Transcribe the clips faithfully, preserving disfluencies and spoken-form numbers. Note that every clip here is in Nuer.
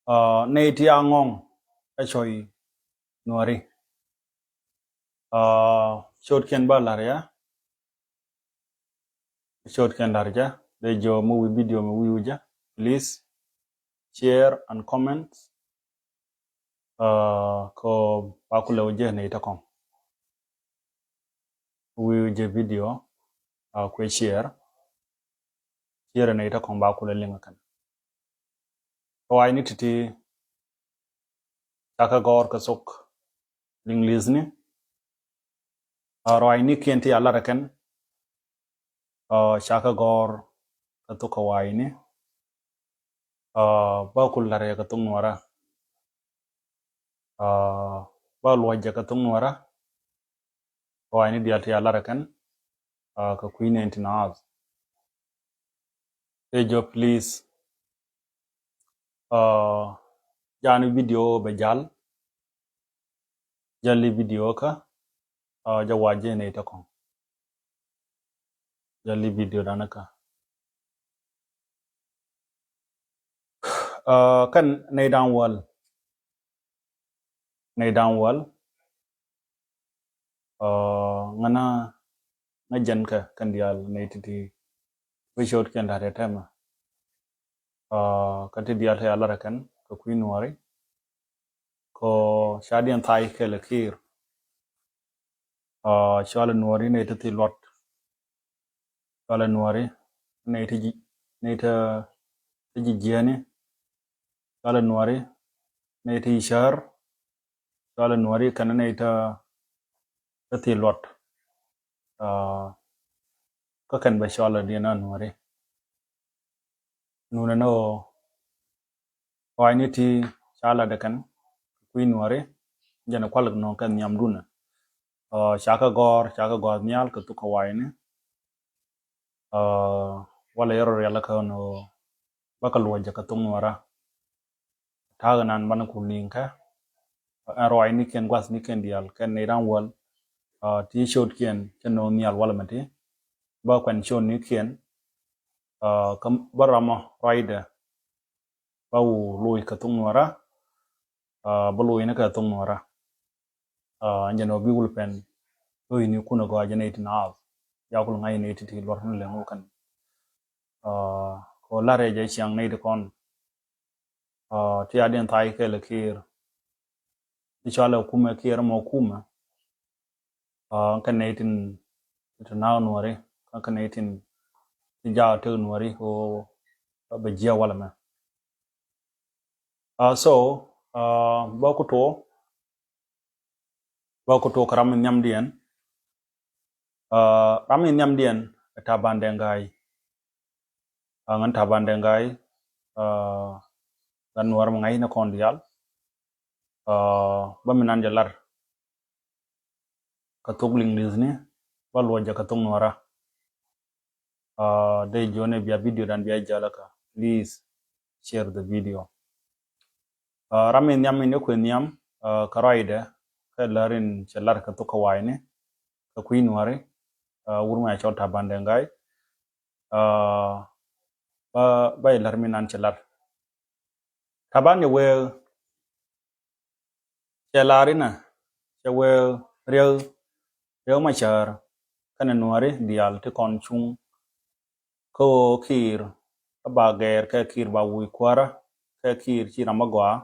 Nɛy ti a ŋɔ̱ŋ ɛ cɔy Nuääri. Ciötkiɛn ba la̱r ya. Ciötkiɛn la̱r jɛ. Dee jiɔ mi wi̱i̱ video mi wi̱i̱ jɛ, please share and comment. Kɛ ba kulɛ wä jɛ nɛy tɔ̱ kɔ̱ŋ. Wi̱i̱ jɛ video a kuɛ share. Share nɛy tɔ̱ kɔ̱ŋ ba kulɛ liŋ kɛn. Ruacni ti̱ti̱ ca kɛ gɔ̱r kɛ thok Liŋlithni. Ruacnikiɛn ti a lar kɛn ca kɛ gɔ̱r kɛ thok kɛ wa̱i̱ni. Ba kul lar yɛ kɛ thok Nuäärä. Ba luɔc jɛ kɛ thok Nuäärä. Ruacni diaal ti a lar kɛn kɛ kui̱ nɛn ti naath. Ɛ jɔ please. Jani video bɛ jal. Jali video kä. Jɛ wa jɛ nɛy tɔ̱ kɔ̱ŋ. Jali video dan kä. Kɛn nɛy dan wäl. Nɛy dan wäl. Ŋänä ŋä jɛn kɛ kɛn diaal nɛy ti̱ti̱. Wi̱i̱ ciötkiɛn da̱r yɛ tɛmɛ. Kä ti diaal ti a lar kɛn kɛ kui̱ Nuääri. Kɔ ca diɛn tha̱a̱c kɛl kiir. Cɔalɛ Nuääri nɛy ti thi luɔt. Cɔalɛ Nuääri nɛy ti ji̱, nɛy ti ji̱ jiɛni. Cɔalɛ Nuääri nɛy ti cär. Cɔalɛ Nuääri kɛn nɛy ti ti thi luɔt. Kä kɛn bɛ cɔalɛ diɛn a Nuääri. Nunɛ ni ɣöö ruacni ti ca lat kɛn kui̱ Nuääri. Jɛn kual nɔ kɛ nhiamdun. Ca kɛ gɔ̱r, ca kɛ gɔ̱r nhial kɛ thok kɛ wa̱i̱ni. Walɛ yɛr rial kɛ nɔ bä kɛ luɔc jɛ kɛ thok Nuäärä. Ta̱a̱ nan banɛ ku ni̱i̱ŋ kɛ ɛn ruacnikiɛn gua̱thnikiɛn diaal kɛn nɛy dan wäl. Ti ciötkiɛn cɛ nööŋ nhial walɛ mɛ ti bä kuɛn ciötnikiɛn. Kä bä ramɔ ruacdɛ bä wu loc kɛ thok Nuäärä. Bä loc ni kɛ thok Nuäärä. Ɛn jɛ nɔ bi wul pɛn loc ni kun a gɔaa jɛ nɛy ti naath. Jakul ŋa̱c nɛy ti ti luɔr ni lɛŋ wä kɛn. Kɔ lar yɛ jɛ ciaŋ nɛy ti kɔn. Ti a diɛn tha̱a̱c kɛl kiir. Ti cɔalɛ kumɛ kiir mɔ kumɛ. Kɛ nɛy tin ti naak Nuääri, kɛ nɛy tin ti jaak tek Nuääri ɣöö bɛ jiɛ walɛ mɛ. So bä ku tuɔ, bä ku tuɔ kɛ ram in nhiamdiɛn. Ram in nhiamdiɛn ɛ Taban Dɛŋga̱y. Ŋän Taban Dɛŋga̱y. Gat Nuäär mi ŋa̱c ni kɔn diaal. Bä mi nan jɛ lar kɛ thok Liŋlithni bä luɔc jɛ kɛ thok Nuäärä. Dee jiɔni bia video dan bia jal kä. Please share the video. Ram in nhiam in yɛ kuɛ nhiam kɛ ruacdɛ kɛ lär in cɛ lar kɛ thok kɛ wa̱i̱ni kɛ kui̱ Nuääri. Wur mɛ a cɔl Taban Dɛŋga̱y. Bä, bä ilär mi nan cɛ lar. Taban yɛ wee cɛ lar inɛ cɛ wee Riek, Riek Machar kɛnɛ Nuääri diaal ti kɔn cuŋ. Kä ɣöö kiir kä ba gɛɛr kɛ kiir ba wuc kuäärä kɛ kiir ci ram bä gɔaa.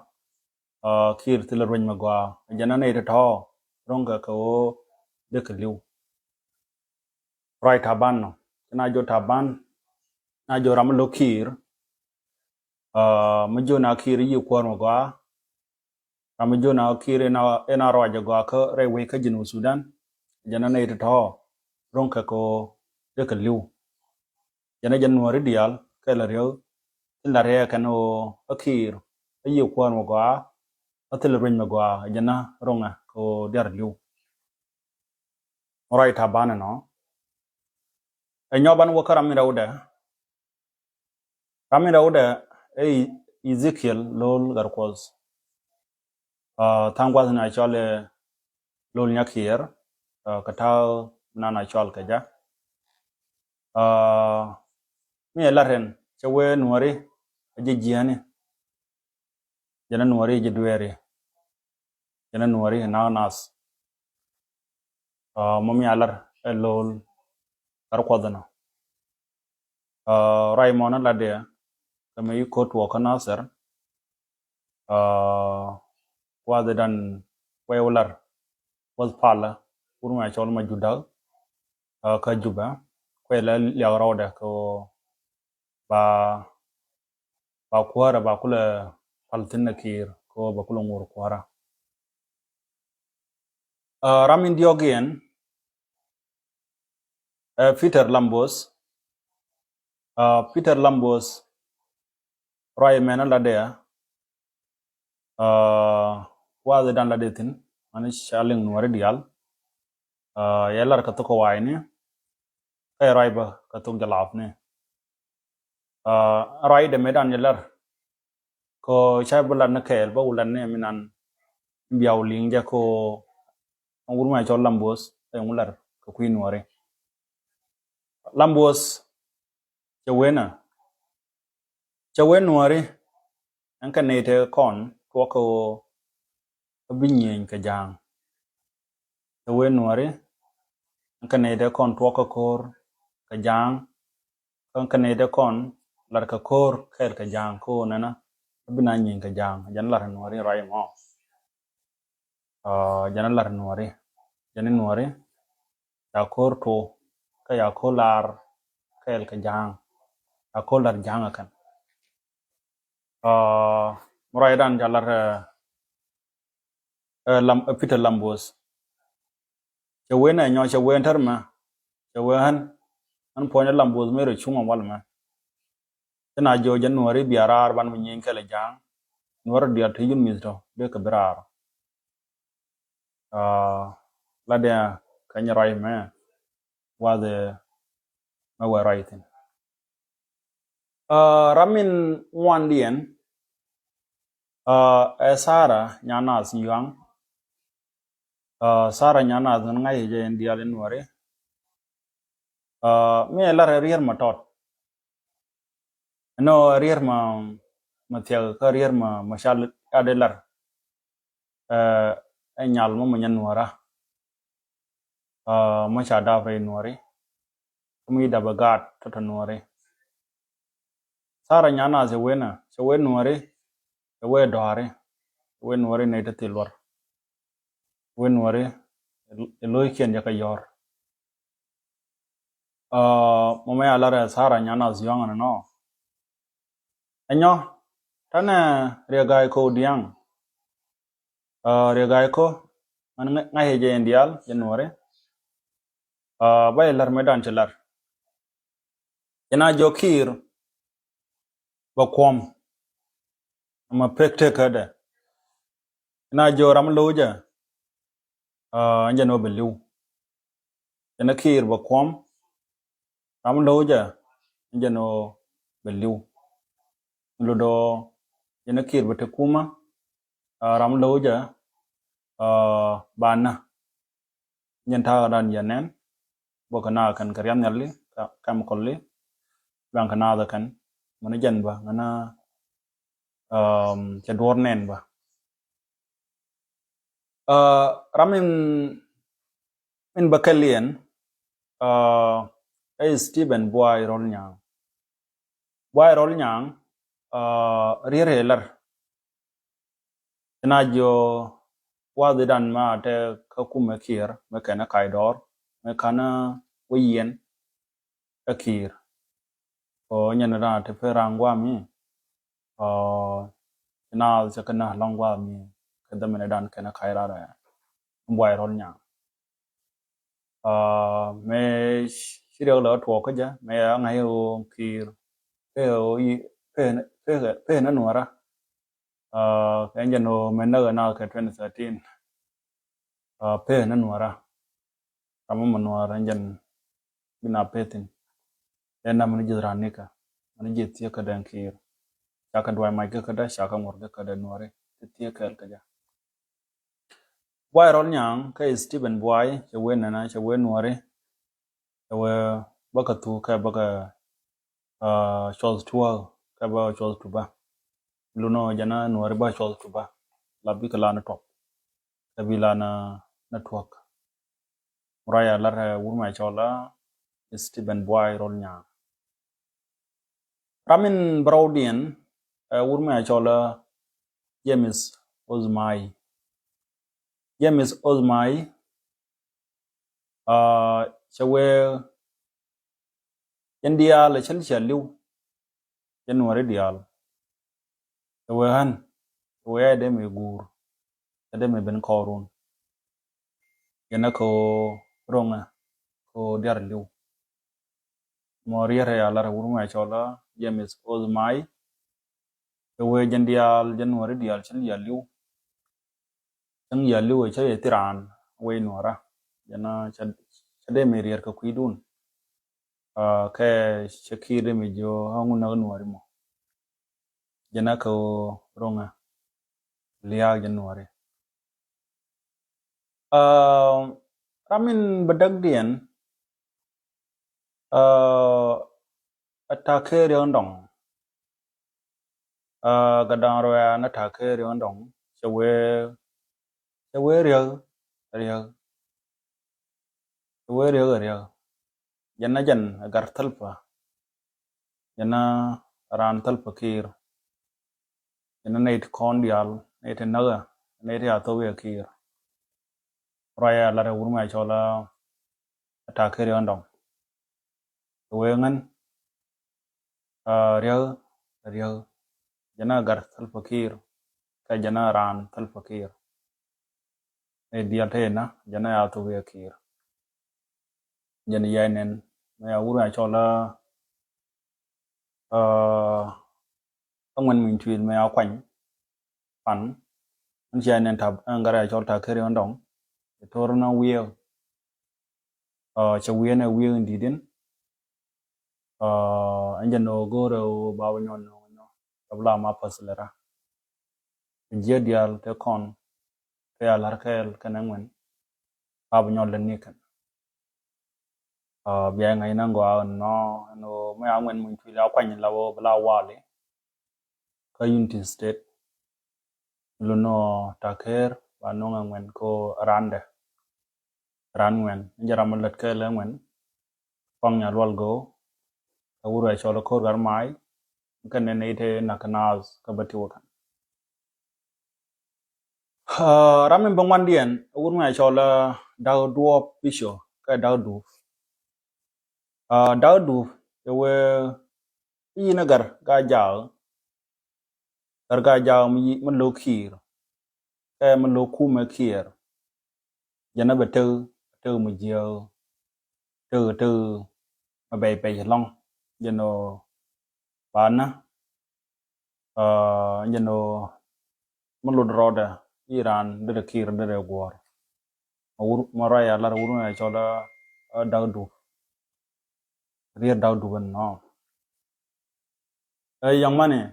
Kiir thilɛ ruec mɛ gɔaa jɛn a nɛy ti tɔ̱ ro̱ŋkɛ kɛ ɣöö dee kɛ li̱w. Ruac Taban nɔ ci na jiɔ Taban na jiɔ ram mi lo̱k kiir. Mi jiɔ na kiir i̱ yi kuäär mɛ gɔaa. Ram mi jiɔ na kiir ina ruac jɛ gɔaa kä rɛy wec kä Jinub Sudan. Jɛn a nɛy ti tɔ̱ ro̱ŋkɛ kɛ ɣöö dee kɛ li̱w. Jɛn a jɛn Nuääri diaal kɛ la Riek in la Riek kɛn ɣöö a kiir a yi kuäär mɛ gɔaa. A thilɛ ruec mɛ gɔaa jɛn a ro̱ŋɛ kɛ ɣöö diar li̱w. Ruac Taban ɛnɔ. Ɛ nyɔk ban wä kä ram in rɛwdɛ. Ram in rɛwdɛ ɛ Ezekiel Lo̱l Gatkuɔth. Tha̱a̱ŋ gua̱th in a cɔl ɛ Lo̱l Nyakiɛɛr. Kɛ ta̱a̱ nan a cɔl kɛ jɛ. Mi ɛ lat ɛn cɛ wee Nuääri a jiɛ jiɛni. jɛn ɛ Nuɔri ji̱ dueeri, jɛn ɛ Nuɔri ɛ nak nath. Mɔ mi a lar ɛ lo̱l kar kuɔth ɛnɔ. Ruac mɔ ni latdɛ kɛ mi yi ko̱t tuɔɔk kä Nathir. Kuath idan kuɛ wä lar kuɔth palä wur mi a cɔl ma judak kä Jubɛ, kuɛ lɛ liak rɔɔdɛ kɛ ba ba kuäärä ba kulɛ pal thi̱n ɛ Kiir kɛ ba kulɛ ŋur kuäärä. Ram in diɔ̱k yɛn ɛ Peter Lambos. Peter Lambos ruac mɛn latdɛ. Kuath idan latdɛ thi̱n ani ca liŋ Nuɔri diaal. Yɛ lar kɛ thok kɛ wa̱i̱ni kɛ ruac bä kɛ thok jɛ lap ni. Ruac dɛ mëë dan jɛ lar kɛ ca bi lat ni kɛɛl bä wä lat ni mi nan bia wä liŋ jɛ kɛ wur mi a cɔl Lambos ɛ ŋu lar kɛ kui̱ Nuɔri. Lambos cɛ wen ɛ cɛ wen Nuɔri ɛn kɛ nɛy tɛ kɔn tuɔk kɛ ɣöö kä bi nyieny kɛ ja̱a̱ŋ. Cɛ wen Nuɔri ɛn kɛ nɛy tɛ kɔn tuɔk kɛ ko̱r kɛ ja̱a̱ŋ. Kä ɛn kɛ nɛy tɛ kɔn lar kɛ ko̱r kɛɛl kɛ ja̱a̱ŋ kɛ ɣöö nɛnä kä bi na nyieny kɛ ja̱a̱ŋ. Jɛn lar Nuɔri ruac mɔ. Jɛn lar Nuɔri, jɛn Nuɔri ya ko̱r tuɔk kä ya ko̱r lar kɛɛl kɛ ja̱a̱ŋ, ya ko̱r lar ja̱a̱ŋ ɛ kɛn. Mi ruac dan ca lar ɛ Peter Lambos. Cɛ wen ɛ nyɔ cɛ wen tär mɛ cɛ wen ɣän ɣän puɔ̱nyä Lambos mi rɔ cuŋ ɛ wal mɛ. Ci na jiɔ jɛ Nuɔri bia raar ban mi nyieny kɛl ɛ ja̱a̱ŋ. Nuɔri diaal ti yun mi̱th tɔ dee kɛ bi raar. Latdɛ kɛ nyɛ ruac mɛ wath mɛ wɛ ruac thi̱n. Ram in ŋuandiɛn ɛ Sara Nyanath Yuaŋ. Sara Nyanath ŋän ŋa̱c jɛ in diaal in Nuɔri. Mi ɛ lar ɛ rier ma tɔt. Ɛnɔ rier ma ma thiak kä rier ma ma cal ya dee lar. Ɛ nyal ma ma nyɛ Nuɔra. Mɔ ca dap rɛy Nuɔri. Kä mi dap ɛ gaat tɔtɔ Nuɔri. Sara Nyanath cɛ wen ɛ cɛ wen Nuɔri. Cɛ wen dɔ̱a̱ri. Cɛ wen Nuɔri nɛy te thil luɔr. Wen Nuɔri ɛ lo̱ckiɛn jɛ kɛ yɔ̱r. Mɔ mɛ a lar ɛ Sara Nyanath Yuaŋ ɛn ɛnɔ. Ɛnyɔ tanɛ Riɛga̱y Ko̱ Diaŋ. Riɛga̱y Ko̱ ŋän ŋa̱c jɛ in diaal jɛ Nuɔri. Ba jɛ lar mëë dan cɛ lar. Cɛ na jiɔ Kiir bɛ kuɔm. Ama pek tekädɛ. Cɛ na jiɔ ram lo̱cɛ. Ɛn jɛn ɔ bɛ li̱w. Cɛ na Kiir bɛ kuɔm. Ram lo̱cɛ. Ɛn jɛn ɔ bɛ li̱w. Lotdɔ cɛ na Kiir bɛ te kumä. Ram lo̱cɛ. Ba na Nyɛn ta̱a̱ dan yɛ nɛn bä kɛ naath kɛn kɛ riath nhiali kɛm kɔli. Bɛn kɛ naath kɛn mɛn jɛn bä ŋänä cɛ duɔr nɛn bä. Ram in in bä kɛl yɛn ɛ Stephen Buay Rɔl Nyaŋ. Buay Rɔl Nyaŋ rier ɛ lar. Ci na jiɔ wathi dan ma te kä kumɛ Kiir mɛ kɛn ɛ kac dɔɔr mɛ kanɛ wä yiɛn ɛ Kiir. Ɔ nyɛn ran te pe ran guami. Ɔ ci na cɛ kɛ na lɔŋ guami kɛ dhɛmɛnɛ dan kɛn ɛ kac ran ɛ Buay Rɔl Nyaŋ. Mëë ci riɛk lɛ tuɔɔk kä jɛ mëë a ŋa̱c ɣöö Kiir pe ɣöö pe pe nä Nuɔrä. Kɛ jɛn ɣöö mëë näk ɛ naath kɛ twenty thirteen. Pe nä Nuɔrä ram mɔ Nuɔrä jɛn bi na pe thi̱n. Ɛ na mɛn ji̱th ran nikä mɛn ji̱th thiek kä dɛn Kiir. Ca kɛ duay mac kä kädä ca kɛ ŋuɔr kä kädä Nuɔri ti thiek kɛɛl kä jɛ. Buay Rɔl Nyaŋ kä Stephen Buay cɛ wee nɛnɛ cɛ wee Nuɔri. Cɛ wee bä kɛ thuk kɛ bä kɛ cuɔth tuɔɔk kɛ bä kɛ cuɔth tupä. Lunɔ jɛn a Nuɔri ba cuɔth Juba la bikɛ la ni tuɔk. Kɛ bi la ni tuɔk. Muraya lar wur mɛ cɔl a Stephen Buay Rol Nyaa. Ram in bärɔwdiɛn ɛ wur mɛ cɔl a James Ozmai. James Ozmai, cɛ wee jɛn diaal ɛ cäl cɛ li̱w. Jɛn Nuɔri diaal cɛ wee ɣän, cɛ wee ɛ dee mi guur, ɛ dee mi ben kɔɔrun. Jɛn ɛ kɛ ɣöö ro̱ŋɛ kɛ ɣöö diaal li̱w. Mɔ riet ɛ ya lar wur mɛ cɔl a James Ozmai. Cɛ wee jɛn diaal, jɛn Nuɔri diaal cäl ya li̱w. Cäŋ ya li̱w ɛ cä yɛ thiraan wee Nuɔra. Jɛn a cä dee mi riet kɛ kui̱dun. Kɛ cɛ ki̱i̱r dee mi jiö ɣä ŋun näk Nuɔri mɔ. Jɛn a kɛ ɣöö ro̱ŋɛ liaak jɛn Nuɔri. Ram in bɛ däkdiɛn ɛ ta̱k kɛ Riek Ndɔŋ. Ɛ gadaŋ rɔya ni ta̱k kɛ Riek Ndɔŋ cɛ wee, cɛ wee Riek, Riek, cɛ wee Riek, Riek. Jɛn a jɛn ɛ gat Thalpa. Jɛn a raan Thalpa Kiir. Jɛn a nɛy ti kɔn diaal, nɛy ti näk ɛ, nɛy ti a thop yɛ Kiir. Rɔya lar ɛ wur mɛ cɔl a ta̱k kɛ Riek Ndɔŋ. Wee ŋän, Riek, Riek. Jɛn a gat Thalpa Kiir kɛ jɛn a raan Thalpa Kiir. Nɛy diaal te na jɛn a ya thop yɛ Kiir. Jɛn yay nɛn mɛ ya wur mɛ cɔl a Aŋuɛn Muny Tuil mɛ a kuany pan. Ɛn cia nɛn tap ɛn gat a cɔl ta̱k kɛ Riek Ndɔŋ. Cɛ to̱r ni wi̱i̱. Cɛ wi̱i̱ ni wi̱i̱ in di̱t in. Ɛn jɛ no̱o̱ go̱o̱rɛ ɣöö ba wä nyɔn no̱o̱ nyɔ. Cɛ bi la ma päth lɛ ra. Jiɛ diaal te kɔn te a la̱r kɛɛl kɛnɛ ŋuɛn. Ba bi nyɔn lɛ ni kɛn. Bia ŋa̱c na gɔaa nɔ ɛn ɣöö mɛ Aŋuɛn Muny Tuil a kuany la wä bi la wali kä Unity State. Lunɔ ta̱k kɛ Riek ba no̱ŋ ɛ ŋuɛn ko randɛ. Ran ŋuɛn ni jɛ ram mi lät kɛ lɛ ŋuɛn. Kɔŋ nya lual go̱o̱ ɛ wur ɛ cɔl ko̱r gat Maay. Kɛn nɛn ite nak naath kä bä ti wä kɛn. Ram in bä ŋuandiɛn ɛ wur mɛ cɔl Dak Duɔp Pico kɛ Dak Dup. Dak Dup cɛ wee i̱ yin ɛ gat Gaa-jaak. Gat Gaa-jaak mi lo̱k Kiir kɛ mi lo̱k kumɛ Kiir. Jɛn ɛ bɛ tek, tek mi jiääk, tek, tek mi bɛc bɛc lɔ̱ŋ. Jɛn ɔ ba nä jɛn ɔ mi lot rɔɔdɛ i̱ raan derɛ Kiir derɛ guɔ̱ɔ̱r. Ma wur ma ruac a lar wur mɛ cɔl a Dak Dup. Riet Dak Dup ɛn nɔ. Ɛ young money.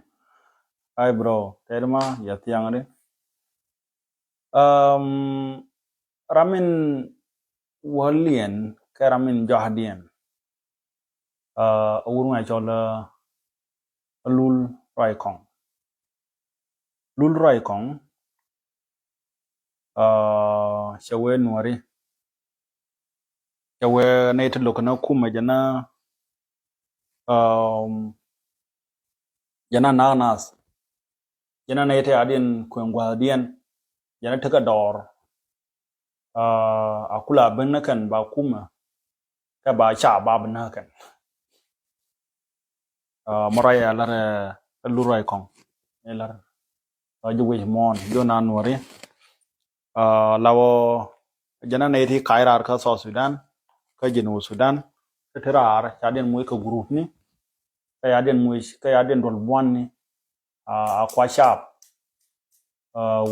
Hi bro, tɛt ma ya thiaŋ ri. Ram in wäliɛn kɛ ram in jɔahdiɛn. A wur ŋa̱ cɔl a Lul Ruac Kɔŋ. Lul Ruac Kɔŋ cɛ wee Nuɔri. Cɛ wee nɛy ti lo̱k kɛn a kumɛ jɛn a jɛn a na̱k nath. Jɛn a nɛy ti a diɛn kueŋ gua̱a̱thdiɛn. Jɛn a tekɛ dɔɔr. A kula ben ni kɛn ba kumɛ kɛ ba ca ba bi näk kɛn. Mɛ ruac a lar ɛ Lul Ruac Kɔŋ. Ɛ lar ɛ ji̱ wec muɔ̱ɔ̱n ji̱ na Nuɔri. La wä jɛn a nɛy ti kac raar kä South Sudan kä Jinub Sudan. Kä ti raar ca diɛn muc kä group ni kä ya diɛn muc kä ya diɛn duɔl buan ni. A kua cap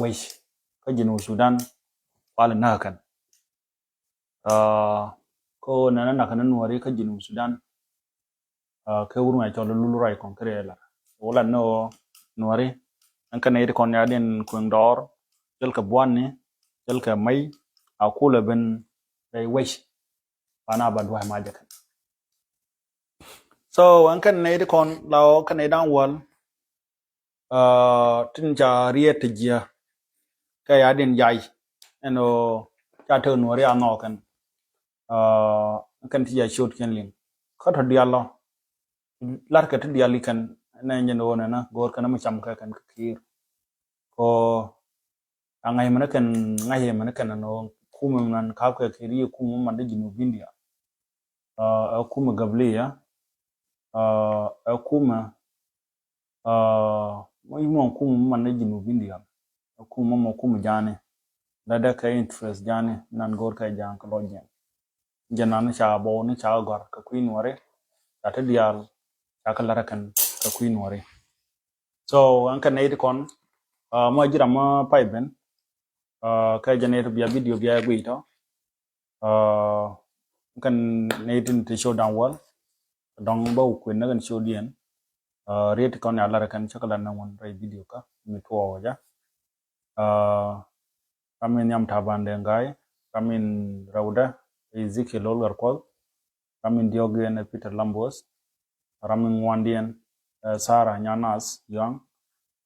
wec kä Jinub Sudan. Kual näk kɛn. Kä nɛnɛ nak kɛn Nuɔri kä Jinub Sudan. Kɛ wur ŋa̱ cɔl Lul Ruac Kɔŋ kɛ rɛɛ lar wä lat ni ɣöö Nuɔri ɛn kɛn nɛy ti kɔn ya diɛn kueŋ dɔɔr. Cɛl kɛ buan ni cɛl kɛ mɛy a kulɛ ben rɛy wec. Pan a ba dua̱c mac jɛ kɛn. So ɛn kɛn nɛy ti kɔn la ɣöö kɛn nɛy da̱ŋ wäl. Tin ca riet ti jiɛ kɛ ya din jay ɛn ɣöö ca tek nuɔri a nhɔk kɛn. Kɛn ti jɛ ciöt kɛn liŋ kä tɔ dial lɔ. Lar kɛ ti dial ikɛn nɛ jɛn ɣöö nɛnɛ go̱o̱r kɛn mi cam kɛ kɛn kɛ kiir. Kɔ a ŋa̱c mɛn kɛn ŋa̱c mɛn kɛn ɛn ɣöö kumɛ nan kap kɛ kiir yi kumɛ man di Junub India. Ɛ kumɛ gablia. Ɛ kumɛ mɔ kumɛ mɔ man ni Junub India. Ɛ kumɛ mɔ kumɛ jani la dɛ kɛ interest jani nan go̱o̱r kɛ jan kɛ lɔ jiɛn. Jɛ nan ca bɔw ni ca gɔr kɛ kui̱ nuɔri ca ti dial ca kɛ lar kɛn kɛ kui̱ nuɔri. So ɛn kɛ nɛy ti kɔn mɔ ji̱ ram mɔ pay ben kɛ jɛ nɛy ti bia video bia guiy tɔ. Kɛn nɛy tin te show dan wäl dɔŋ bä wä kuën nä kɛn show diɛn. Riet kɔn ya lar kɛn cä kɛ lar nä wun rɛy video kä mi tuɔɔk wä jɛ. Ram in Nhiam Taban Deng Gai, ram in Rɛwdɛ Ezekiel Lol Garkuɔth, ram in Diɔk Gɛn Peter Lambos, ram in Ŋuandiɛn Sarah Nyanas Yuang,